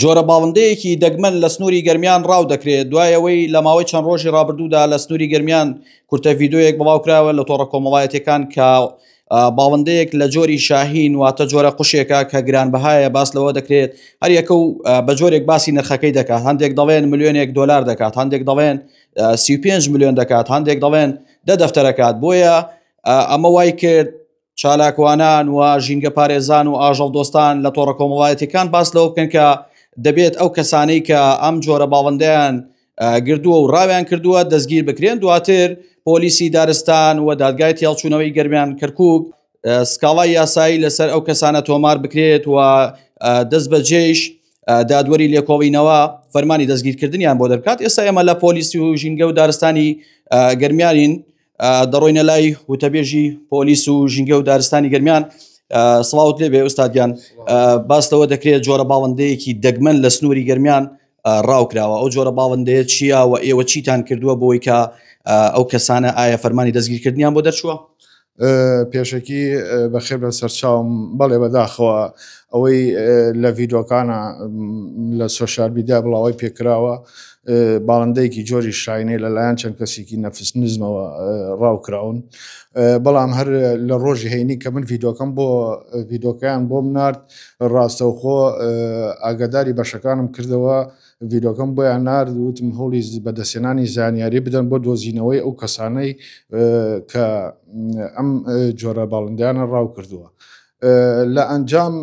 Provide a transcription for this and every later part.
جۆرە باڵندەیەکی دەگمەن لە سنووری گەرمیان ڕاو دەکرێت، دوای ئەوەی لە ماوەی چەند ڕۆژی ڕابردوودا لە سنووری گەرمیان کورتە ڤیدۆیەک بڵاوکراوە لە تۆڕە کۆمەڵایەتیەکان کە باڵندەیەک لە جۆری شاهین واتە جۆرە قوشێکە کە گرانبەهایە باس لەوە دەکرێت هەر یەکە و بە جۆرێک باسی نرخەکەی دەکات هەندێک دەڵێن ملیۆنێک دۆلار دەکات هەندێک دەڵێن 35 ملیۆن دەکات هەندێک دەڵێن دە دەفتەرەکات بۆیە ئەمە وای کرد چالاکوانان و ژینگەپارێزان و ئاژەڵدۆستان لە تۆڕە کۆمەڵایەتیەکان باس لەوە بکەن کە دەبێت ئەو کەسانەی کە ئەم جۆرە باڵندەیان گردووە و ڕاویان کردووە دەستگیر بکرێن دواتر پۆلیسی دارستان و دادگای تێڵچوونەوەی گەرمیان کەرکک سکاڵای یاسایی لەسەر ئەو کەسانە تۆمار بکرێت و دەست بەجێش دادوەری لێکۆڵینەوە فەرمانی دەستگیرکردنیان بۆ دەرکات ئێستا ئێمە لە پۆلیسی و ژینگە و دارستانی گەرمیانین دەڕۆینە لای وتەبێژی پۆلیس و ژینگە و دارستانی گەرمیان سڵاوت لێ بێ ئوستادیان باس لەوە دەکرێت جۆرە باڵندەیەکی دەگمەن لە سنووری گەرمیان ڕاوکراوە ئەو جۆرە باڵندەیە چییە و ئێوە چیتان کردووە بۆی کە ئەو کەسانە ئایا فەرمانی دەستگیرکردنیان بۆ دەرچووە؟ پێشەکی بەخێر بە سەرچاوم بەڵێ بەداخەوە ئەوەی لە ڤیدۆکانە لە سۆشیال میدیا بڵاوەی پێکراوە باڵندەیەکی جۆری شاینەی لەلایەن چەند کەسێکی نەفس نزمەوە ڕاوکراون بەڵام هەر لە ڕۆژی هەینی کە من ڤیدۆکەم بۆ ڤیدۆکەیان بۆم نارد ڕاستەوخۆ ئاگاداری بەشەکانم کردەوە ڤیدۆکەم بۆیان نارد وتم هەوڵی بەدەستهێنانی زانیاری بدەن بۆ دۆزینەوەی ئەو کەسانەی کە ئەم جۆرە باڵندیانە ڕاو کردووە. لە ئەنجام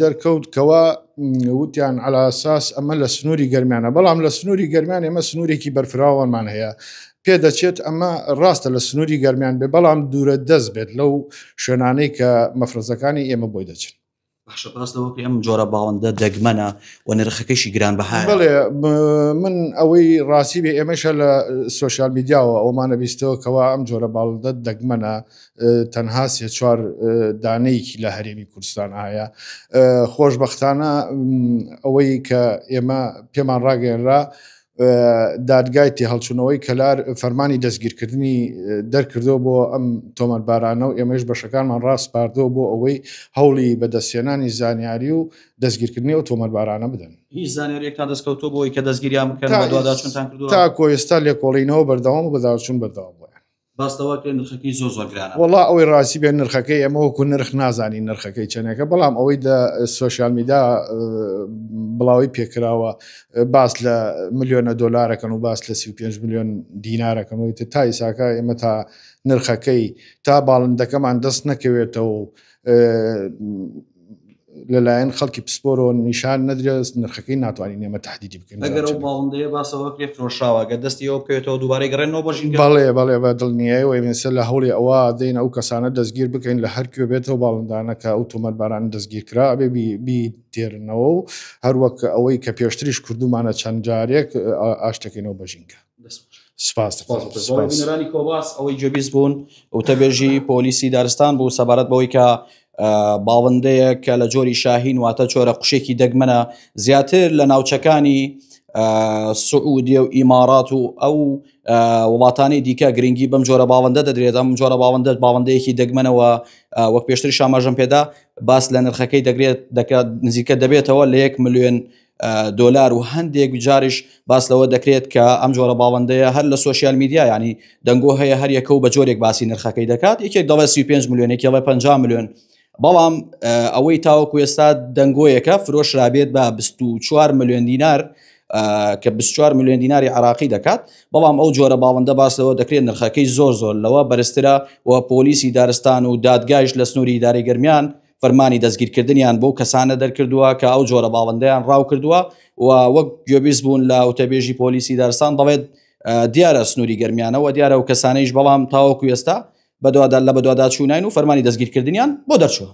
دەرکەوت کەوا وتیان عەلاساس ئەمە لە سنووری گەرمیانە بەڵام لە سنووری گەرمیان ئێمە سنوورێکی بەرفراوانمان هەیە پێدەچێت ئەمە ڕاستە لە سنووری گەرمیان بێ بەڵام دوورە دەست بێت لەو شوێنانەی کە مەفرەزەکانی ئێمە بۆی دەچن. باشە باس لەوە بکەی ئەم جۆرە باڵندە دەگمەنە و نرخەکەشی گرانبەهایە. بەڵێ من ئەوەی ڕاستی بێ ئێمەشە لە سۆشیال میدیاوە ئەومانە بیستەوە کەوا ئەم جۆرە باڵندە دەگمەنە تەنها سێ چوار دانەیەکی لە هەرێمی کوردستان هەیە خۆشبەختانە ئەوەی کە ئێمە پێمان ڕاگەێنرا دادگای تێهەڵچوونەوەی کەلار فەرمانی دەستگیرکردنی دەرکردەوە بۆ ئەم تۆمەتبارانە و ئێمەش بەشەکانمان ڕاسپاردەوە بۆ ئەوەی هەوڵی بەدەستهێنانی زانیاری و دەستگیرکردنی ئەو تۆمەتبارانە بدەن. هیچ زانیاریەکتان دەستکەوتووە بۆ ئەوەی کە دەستگیریان بکەن بەدواداچوونتان کردووە؟ تاکۆ ئێستا لێکۆڵینەوە بەردەوام و بەداچوون بەردەوام بۆیان. باس لەوە کرێ نرخەکەی زۆر زۆر گرانە. وەڵا ئەوەی ڕاستی بێ نرخەکەی ئێمە وەکو نرخ نازانین نرخەکەی چەندێکە بەڵام ئەوەی لە سۆشیال میدیا بڵاوی پێکراوە باس لە ملیۆنە دۆلارەکەن و باس لە 35 ملیۆن دینارەکەن و تا ئیساکە ئێمە تا نرخەکەی تا باڵندەکەمان دەست نەکەوێتەوە و لەلایەن خەڵکی پسپۆرەوە نیشان نەدرێت نرخەکەی ناتوانین ئێمە تهدیدی بکەین ئەگەر ئەو باڵندەیە باسەوە کرێ فرۆشراوە گەر دەستی ئەوە بکەوێتەوە دووبارەی گەڕێنەوە بۆ ژینگە بەڵێ بەڵێ بە دڵنیایەوە ئێمە لە هەوڵی ئەوە دەین ئەو کەسانە دەستگیر بکەین لە هەر کوێ بێتەوە باڵندانە کە ئەو تۆمەتبارانە دەستگیر کرا ئەبێ بیتێرنەوە و هەروەک ئەوەی کە پێشتریش کردومانە چەند جارێک ئاشتەکەینەوە بە ژینگە. سپاس بینەرانی کۆباس ئەوەی گوێبیست بوون وتەبێژی پۆلیسی دارستان بوو سەبارەت بەوەی کە باڵندەیە کە لە جۆری شاهین واتە چۆرە قوشێکی دەگمەنە زیاتر لە ناوچەکانی سعودیە و ئیمارات و ئەو وڵاتانی دیکە گرنگی بەم جۆرە باڵندە دەدرێت ئەم جۆرە باڵندە باڵندەیەکی دەگمەنەوە وەک پێشتر شاماژەم پێدا باس لە نرخەکەی دەگرێت دەکات نزیکە دەبێتەوە لە یەک ملیۆن دۆلار و هەندێک جاریش باس لەوە دەکرێت کە ئەم جۆرە باڵندەیە هەر لە سۆشیال میدیا ینی دەنگۆ هەیە هەر یەکە و بە جۆرێک باسی نرخەکەی دەکات یەکێک دەڵێ 35 ملیۆن یەکێ دەڵێ 50 ملیۆن بەڵام ئەوەی تاوەکو ئێستا دەنگۆیەکە فرۆشرابێت بە 24 ملیۆن دینار کە 24 ملیۆن دیناری عراقی دەکات بەڵام ئەو جۆرە باڵندە باس لەوە دەکرێت نرخەکەی زۆر زۆر لەوە بەرزترە و پۆلیسی دارستان و دادگایش لە سنووری ئیدارەی گەرمیان فەرمانی دەستگیرکردنیان بۆ کەسانە دەرکردووە کە ئەو جۆرە باڵندەیان ڕاوکردووە و وەک گوێبیست بوون لە وتەبێژی پۆلیسی دارستان دەڵێت دیارە سنووری گەرمیانەوە دیارە و کەسانەیش بەڵام تاوەکو ئێستا بەدوادا لە بەدواداچوونین و فەرمانی دەستگیرکردنیان بۆ دەرچووە.